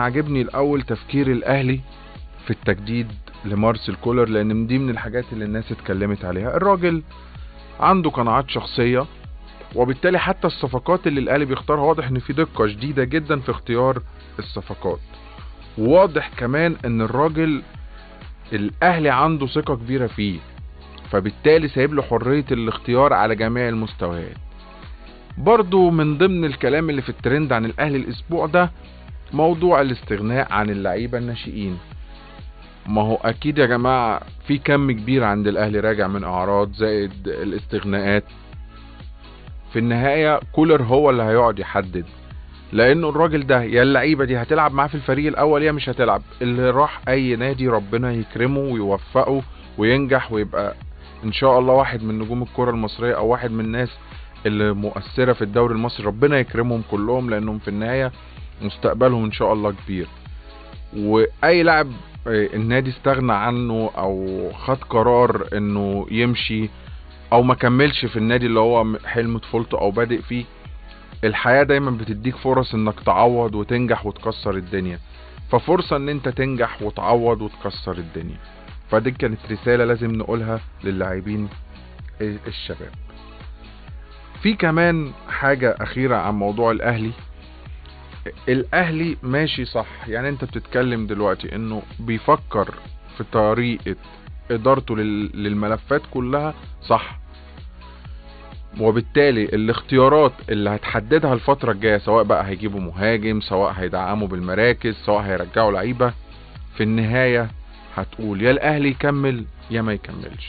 انا عاجبني الاول تفكير الاهلي في التجديد لمارسيل كولر، لان دي من الحاجات اللي الناس اتكلمت عليها. الراجل عنده قناعات شخصية، وبالتالي حتى الصفقات اللي الاهلي بيختارها واضح ان في دقة شديدة جدا في اختيار الصفقات. واضح كمان ان الراجل الاهلي عنده ثقة كبيرة فيه، فبالتالي سايب له حرية الاختيار على جميع المستويات. برضو من ضمن الكلام اللي في الترند عن الاهلي الاسبوع ده موضوع الاستغناء عن اللعيبة الناشئين. ما هو اكيد يا جماعة في كم كبير عند الاهلي راجع من اعراض زائد الاستغناءات. في النهاية كولر هو اللي هيقعد يحدد، لانه الراجل ده يا اللعيبة دي هتلعب معاه في الفريق الاول يا مش هتلعب. اللي راح اي نادي ربنا يكرمه ويوفقه وينجح ويبقى ان شاء الله واحد من نجوم الكرة المصرية او واحد من الناس اللي مؤثرة في الدوري المصري، ربنا يكرمهم كلهم لانهم في النهاية مستقبلهم ان شاء الله كبير. واي لاعب النادي استغنى عنه او خد قرار انه يمشي او ما كملش في النادي اللي هو حلم طفولته او بادئ فيه، الحياة دايما بتديك فرص انك تعوض وتنجح وتكسر الدنيا، ففرصة ان انت تنجح وتعوض وتكسر الدنيا. فدي كانت رسالة لازم نقولها للاعبين الشباب. في كمان حاجة اخيرة عن موضوع الاهلي. الاهلي ماشي صح، يعني انت بتتكلم دلوقتي انه بيفكر في طريقة ادارته للملفات كلها صح، وبالتالي الاختيارات اللي هتحددها الفترة الجاية سواء بقى هيجيبوا مهاجم، سواء هيدعموا بالمراكز، سواء هيرجعوا لعيبة، في النهاية هتقول يا الاهلي يكمل يا ما يكملش.